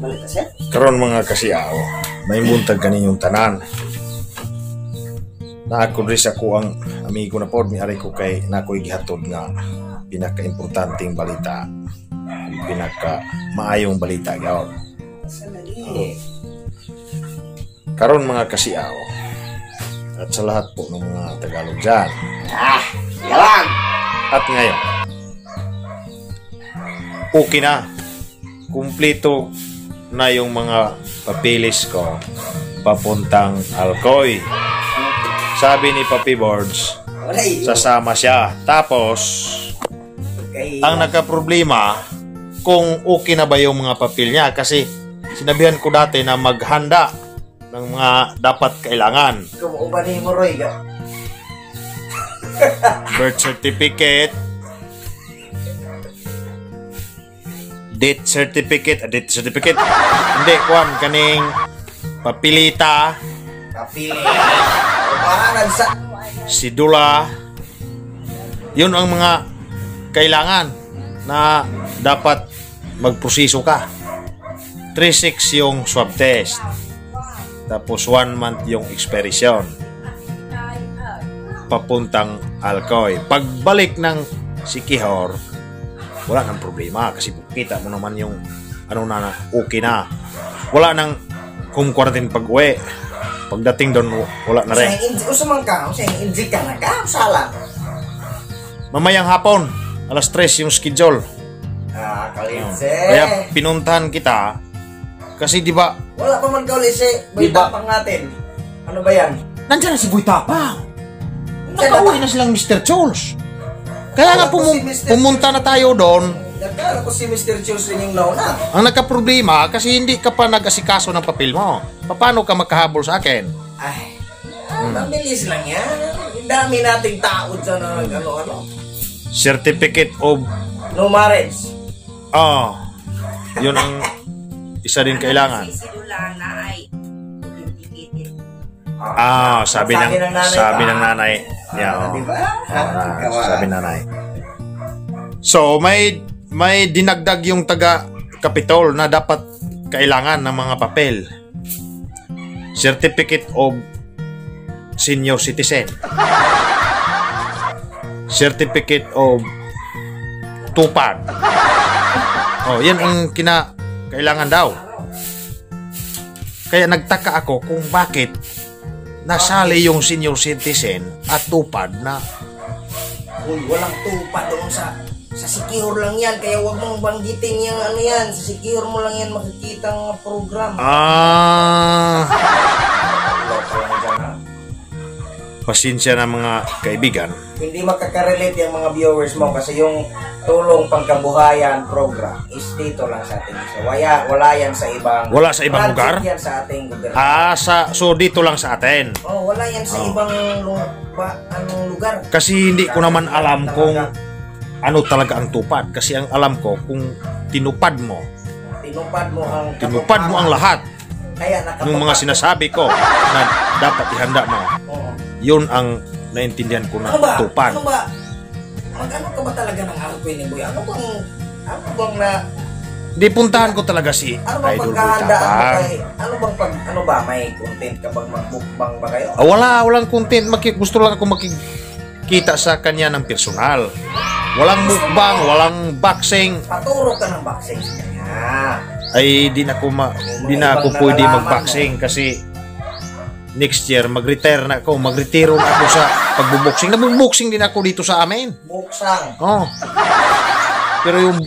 Balik ka, sir. Karon, mga kasiyaw, may buntag kaninyong tanan. Naa ko diri sa akoang amigo na pod, miari ko kay nakoy gihatod nga pinaka-importanteng balita. Pinaka maayong balita gyud. Sa lagi. Karon, mga kasiyaw, at sa lahat po ng mga Tagalog dyan. Ah, yalang. At ngayon, okay na. Kumpleto na yung mga papeles ko papuntang Alcoy. Sabi ni Papi Boards, Wala eh. sasama siya. Tapos, ang nagka-problema, kung okay na ba yung mga papel niya. Kasi sinabihan ko dati na maghanda ng mga dapat kailangan. Kumuuban ni mo, Roy. Ka. Birth certificate, death certificate, ah, death certificate. Hindi, kuan, kaning papilita, Kapili. Upahanan sa sidula. Yun ang mga kailangan na dapat magproseso ka. 3-6 yung swab test. Tapos 1 month yung expiration. Papuntang Alcoy. Pagbalik ng Siquijor, wala nang problema kasi kita mo naman yung ano na, na okay na. Wala nang home quarantine pag uwi. Pagdating doon, wala na rin. Usa man ka, usa inject ka na ka, sala. Mamayang hapon, alas 3 yung schedule. Ah, kalitse. Kaya pinuntahan kita kasi di ba Wala pa man ka ulit si Di ba? Boy Tapang natin. Ano ba yan? Nandiyan na si Boy Tapang. Nakauwi na silang Mr. Charles. Kaya nga Wala po si Mr. pumunta na tayo doon. Nagkala ko si Mr. Charles rin yung nauna. Ang nagka-problema kasi hindi ka pa nag-asikaso ng papel mo. Paano ka makahabol sa akin? Ay, ah, mabilis lang yan. Ang dami nating tao dyan na ano-ano. Certificate of No marriage. Oh, yun ang isa din kailangan. Si Sidula na ay authenticated. Ah, sabi ng nanay sabi ko, ng nanay. Yeah, Ah, oh. di ba? Ah, Ikaw, ah. sabi nanay. So, may dinagdag yung taga Capitol na dapat kailangan ng mga papel. Certificate of senior citizen. Certificate of tupad. Oh, yan ang kailangan daw. Kaya nagtaka ako kung bakit nasali yung senior citizen at tupad na Uy, walang tupad doon sa secure lang yan. Kaya wag mong banggitin yung ano yan. Sa secure mo lang yan makikita ang program. Ah, Loko lang dyan, ha? Pasensya na, mga kaibigan. Hindi makaka-relate yung mga viewers mo kasi yung tulong pangkabuhayan program is dito lang sa ating isa. Wala yan sa ibang Wala sa ibang project lugar? yan sa ating gobyerno. Ah, so dito lang sa atin. Oh, wala yan sa ibang anong lugar. Kasi hindi ko naman alam kung ano talaga ang tupad. Kasi ang alam ko, kung tinupad mo, Tinupad mo ang tinupad mo ang lahat Kaya ng mga sinasabi ko na dapat ihanda mo, yun ang naintindihan ko na Ano ba? tupad. Ano ba? Mag-ano ka ba talaga ng Alcoy ni Boy? Ano bang na Di puntahan ko talaga si ano bang Idol Boy pagkahandaan mo Tapang. kay ano bang pag ano ba, may content ka bang, magbukbang ba kayo? Ah, wala, walang content. Gusto lang ako makikita sa kanya ng personal. Walang mukbang, walang boxing. Paturo ka ng boxing sa kanya. Ay, di na ako Ibang pwede nalalaman. mag-boxing kasi next year mag-retire na ako, magretiro na ako sa pagbuboxing. Nagbo-boxing din ako dito sa amin. Buksang. Oh. Pero yung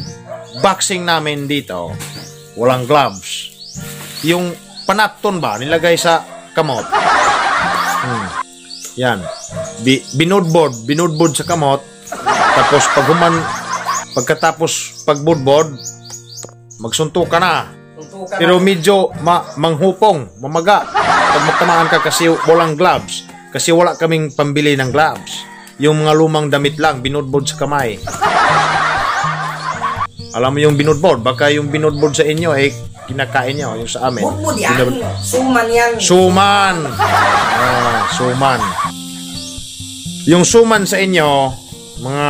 boxing namin dito, walang gloves. Yung panapton ba, nilagay sa kamot. Yan. Binudbod, binudbod sa kamot. Tapos pagkatapos pagbudbod, magsuntok ka na. Suntukan Pero na. Medyo manghupong, mamaga. Pag matamaan ka kasi walang gloves. Kasi wala kaming pambili ng gloves. Yung mga lumang damit lang, binudbod sa kamay. Alam mo yung binudbod? Baka yung binudbod sa inyo eh, kinakain nyo. Yung sa amin. Budbud yan. Suman yan. Suman! Ah, suman. Yung suman sa inyo, mga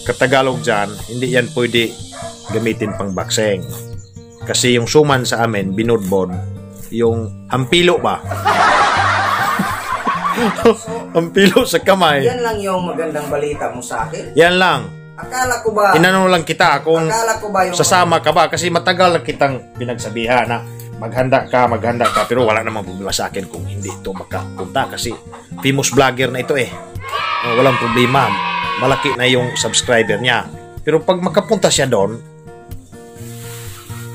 katagalog dyan, hindi yan pwede gamitin pang boxing. Kasi yung suman sa amin, binudbod, yung hampilo ba? Hampilo sa kamay. Yan lang yung magandang balita mo sa akin. Yan lang. Akala ko ba, Inano lang kita kung akala ko ba yung sasama ka ba kasi matagal na kitang pinagsabihan na maghanda ka pero wala namang problema sa akin kung hindi ito makapunta kasi famous vlogger na ito eh. Oh, walang problema. Malaki na yung subscriber niya. Pero pag makapunta siya doon,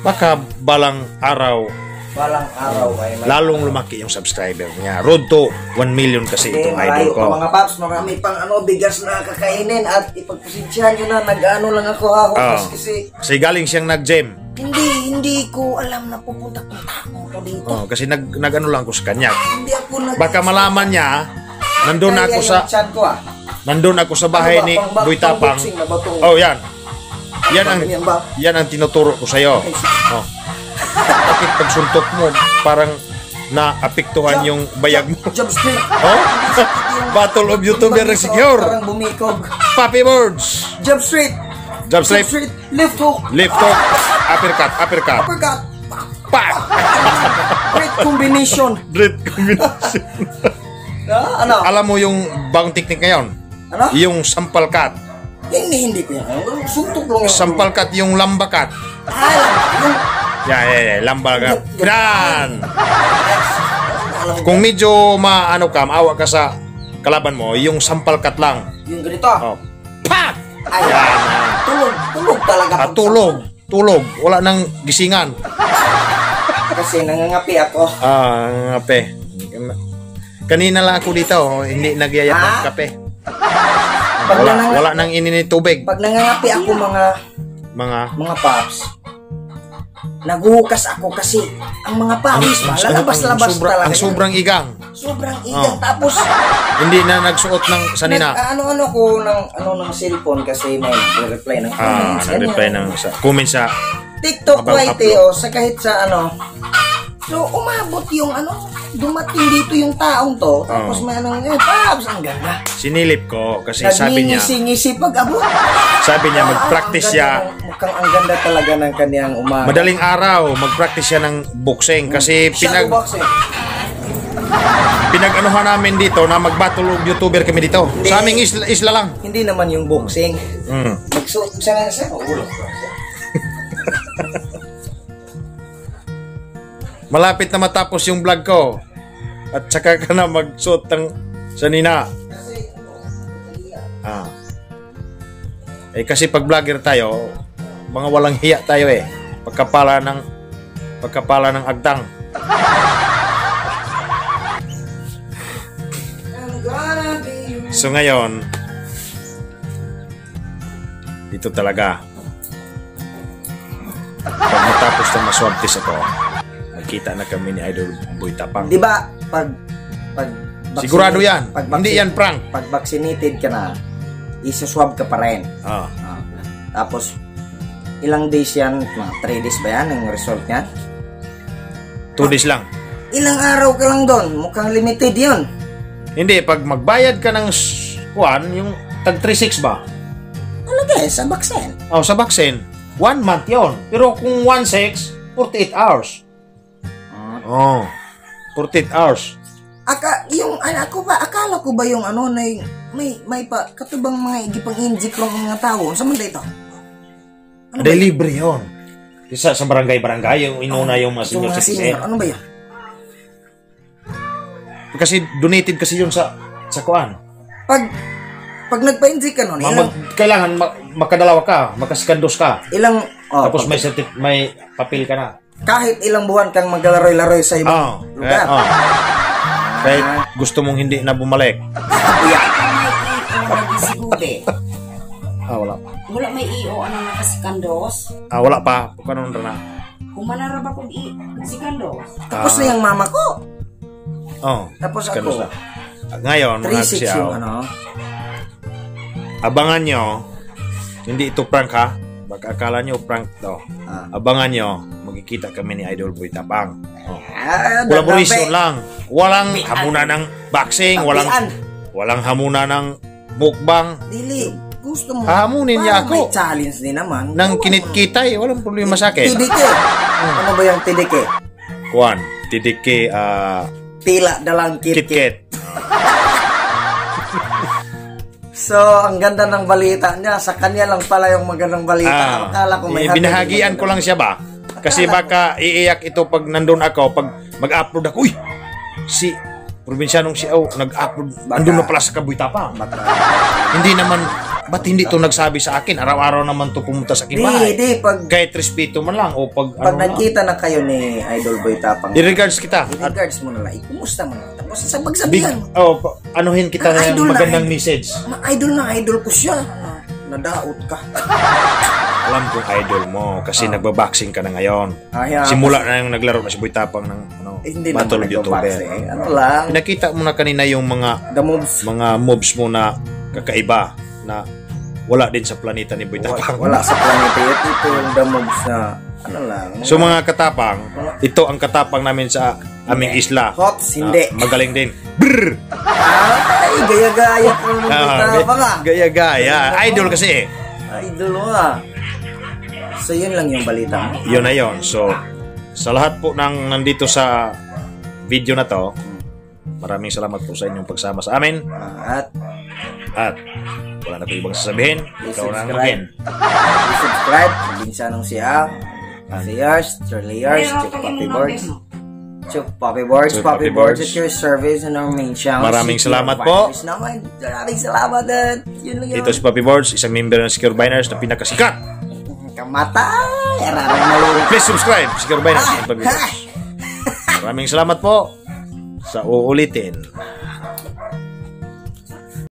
baka balang araw balang araw ay may lalong lumaki yung subscriber niya. Road to 1 million kasi Hindi, itong idol malayo ko. pa, mga paps, marami pang ano, bigas na kakainin at ipagpasensyahan nyo na, nag-ano lang ako ha, hukas kasi Kasi galing siyang nag-gym. hindi, hindi ko alam na pupunta pang tao to dito. Oh, kasi nag-ano lang ako sa kanya. Hindi ako nag Baka malaman niya, nandun Kaya ako yung sa chat ko ah. nandun ako sa bahay Ano ba, ni pang Boy Tapang. pang-boxing na ba tong- Oh, yan. Yan ang Ganyan ba? yan ang tinuturo ko sa iyo. Oh. Bakit pag suntok mo parang naapektuhan yung bayag mo? Job street. Oh? Battle of YouTuber ng Secure. Parang bumikog. Papi Birds. Job street. Job Job strip. street. Left hook. Left hook. Uppercut. Uppercut. Uppercut. Pak! Great combination. Great combination. Ah, ano? Alam mo yung bagong technique ngayon? Ano? Yung sampal cut. Hindi, hindi ko yan. Suntok lang yan. Sampal cut, yung lamba cut. Ah, yung Yeah. Lamba cut. Yan! Alam mo, Kung medyo maano ka, maawa ka sa kalaban mo, yung sampal cut lang. yung ganito. Oh. Pak! Ay, tulog, tulog talaga. Ah, tulog. Tulog. Wala nang gisingan. Kasi nangangapi ako. Ah, kape. Kanina lang ako dito, oh, hindi nagyayat ng Ah? kape. Pag, Wala, wala nang ininit tubig. pag nangangapi ako mga Mga mga paps, naghuhukas ako kasi ang mga pawis ba, lalabas-labas talaga. Ang yan. sobrang igang. Sobrang igang. Oh. Tapos, Hindi na nagsuot ng sanina. Ano-ano ko ng, ano, ng cellphone kasi may reply ng Ah, comments. nag-reply ganyan. ng sa comment sa TikTok About YT upload. o sa kahit sa ano. So, umabot yung ano, dumating dito yung taong to. Tapos may anong, eh, Paps, ang ganda. Sinilip ko kasi sabi niya, Nagngingisi-ngisi pag abot. sabi niya mag-practice Ang siya. Mukhang ang ganda talaga ng kaniyang umaga. Madaling araw, mag-practice siya ng boxing kasi Shadow boxing. pinag-anuhan namin dito na mag-battle of YouTuber kami dito. Hindi. Sa aming isla, isla lang. Hindi naman yung boxing. Magsuot siya na siya. Ulo. Malapit na matapos yung vlog ko. At saka ka na magsuot ng sanina. Ah. Eh kasi pag vlogger tayo, mga walang hiya tayo eh. Pagkapala ng agtang. I'm gonna be So ngayon, dito talaga. Pag matapos na maswab test ako, magkita na kami ni Idol Boy Tapang. Di ba pag pag Sigurado yan. Pag Hindi yan prank. Pag vaccinated ka na, isa-swab ka pa rin. Ah. Ah. Tapos ilang days yan? Mga 3 days ba yan ang result niya? 2 days lang. Ilang araw ka lang doon. Mukhang limited yun. Hindi, pag magbayad ka ng kuan, yung tag 3.6 ba? Talaga eh, sa vaccine. Oh, sa vaccine, 1 month yon. Pero kung 1.6, 48 hours. Oh, 48 hours. Aka, yung, ano, ako ba, akala ko ba yung ano, na yung, may pa, katubang mga igipang inject lang mga tao. Saan man ito? Ano ba? Delivery yun. Isa sa barangay-barangay, yung inuna yung mga Yung senior mga citizen. senior, ano ba yun? Kasi donated kasi yun sa kuan. Pag nagpa-inject ka nun, ilang, Kailangan makadalawa ka, makasikandos ka. ilang, oh, Tapos may papel ka na. kahit ilang buwan kang maglalaroy-laroy sa ibang Oh, lugar. oh. Kahit gusto mong hindi na bumalik. Yeah. May EO lagi siguro eh. Ah, wala pa. Wala may EO anong nakasikandos. Ah, wala pa. Kanon na. Humanara ba kung sikandos? Tapos na yung mama ko. Oh. Tapos sikandos ako. na. Ngayon, mga 3-6 siyaw, yung ano. abangan nyo, hindi ito prank ha. Baka akala nyo prank to. Ah. Abangan nyo, magkikita kami ni Idol Boy Tapang. Oh. Ah, Collaboration dagabi. lang. Walang hamuna ng boxing, walang Tapian. walang hamuna ng mukbang. Dili. Gusto mo. Hahamunin niya Parang ako. may challenge din naman. Nang Gawan mo. kinitkitay, walang problema sa akin. Tidike. Ano ba yung tidike? Kuan, tidike, Tila dalang kit-kit. KitKat. So, ang ganda ng balita niya. Sa kanya lang pala yung magandang balita. Akala ko may eh, hatid binahagian yung ko lang siya ba? Kasi baka iiyak ito pag nandun ako, pag mag-upload ako, uy, si probinsyanong si oh, nag-upload, andun na pala sa Kabuitapang. Hindi naman, ba't hindi to nagsabi sa akin? Araw-araw naman to pumunta sa aking Di, bahay. di. Pag, Kahit respeto man lang o pag, pag ano lang. nagkita na kayo ni Idol Boy Tapang, I-regards kita. At regards mo na lang. Eh, kumusta mo na? Tapos sa big, pagsabihan. oh, anuhin kita Ah, ng idol na magandang idol. message. Ma, idol na idol ko siya. Nadaot ka. Alam kong idol mo kasi nagbaboxing ka na ngayon. Ay, Simula na yung naglaro na si Boy Tapang ng ano, Eh, hindi Battle naman of YouTuber. nagbaboxing. Ano lang. Pinakita mo na kanina yung mga The moves. mga moves mo na kakaiba na wala din sa planeta ni Boy Tapang. Wala sa planeta. Ito yung the moves na ano lang. So mga katapang, ito ang katapang namin sa aming isla. Hops, hindi. Na magaling din. Brr! Ay, gaya-gaya ko ng Tapang ah. Gaya-gaya. Idol kasi eh. Idol mo ah. So yun lang yung balita mo. Yun na yun. So, sa lahat po ng nandito sa video na to, maraming salamat po sa inyong pagsama sa amin. At At wala na po ibang sasabihin. Ikaw na ang subscribe. magin. Subscribe. Probinsyanong siya. Layers, Layers, Pero Chuk pag Papi imong number Boards. mo. Chuk Papi Boards, Chuk Papi Papi Boards Boards. at your service and our main channel. Maraming Secure salamat po. Biners naman. Maraming salamat at yun lang yun. Ito si Papi Boards, isang member ng Secure Biners na pinakasikat. Kamatay! Ararang malungkot. Please subscribe, Secure Biners and Papi Boards. Maraming salamat po sa uulitin.